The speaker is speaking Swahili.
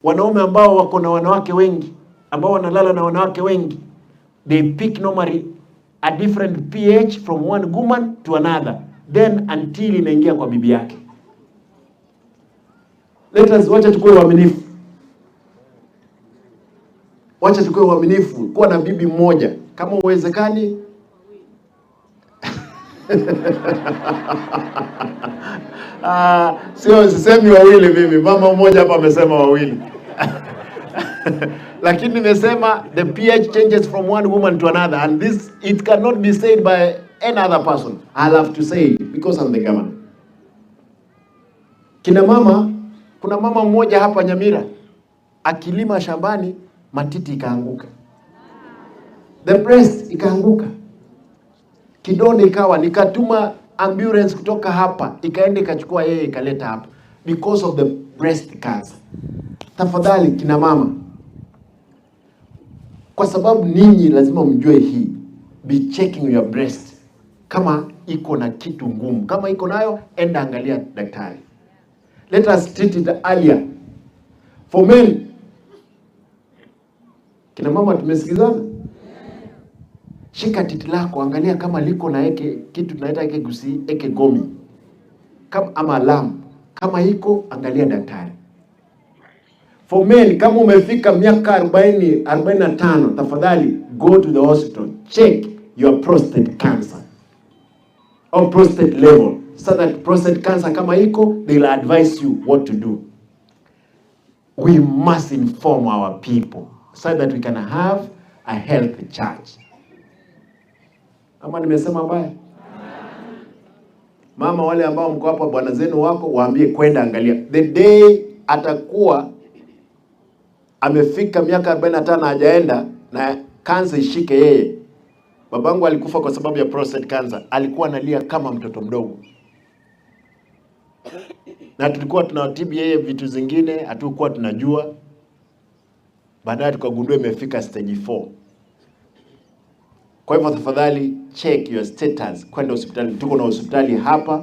Wanaume ambao wako na wanawake wengi, ambao wanalala na wanawake wengi, they pick normally a different pH from one woman to another, then until inaingia kwa bibi yake. Let us, wacha tukue waaminifu, wacha tukue waaminifu. Kuwa na bibi mmoja kama uwezekani. Ah, sio, sisemi wawili mimi, mama mmoja hapa amesema wawili lakini nimesema the pH changes from one woman to another, and this, it cannot be said by any other person. I'll have to say it because I'm the governor. Kina mama, kuna mama mmoja hapa Nyamira akilima shambani, matiti ikaanguka, the breast ikaanguka, kidonda ikawa, nikatuma ambulance kutoka hapa ikaenda ikachukua yeye ikaleta hapa because of the breast cancer. Tafadhali kina mama, kwa sababu ninyi lazima mjue hii, be checking your breast kama iko na kitu ngumu. Kama iko nayo, enda angalia daktari. Let us treat it earlier. For men, kina mama tumesikizana? Shika titi lako, angalia kama liko na eke, kitu tunaita eke gusi, eke gomi kama, ama lump. Kama iko, angalia daktari. For men, kama umefika miaka 40, 45, tafadhali go to the hospital, check your prostate cancer or prostate level, so that prostate cancer kama iko, they'll advise you what to do. We must inform our people so that we can have a healthy church. Ama nimesema mbaya? Mama wale ambao mko hapa, bwana zenu wako, waambie kwenda angalia. The day atakuwa amefika miaka 45 hajaenda na kansa ishike yeye. Babangu alikufa kwa sababu ya prostate cancer, alikuwa analia kama mtoto mdogo, na tulikuwa tunatibu yeye vitu zingine hatukuwa tunajua. Baadaye tukagundua imefika stage 4. Kwa hivyo tafadhali check your status, kwenda hospitali. Tuko na hospitali hapa.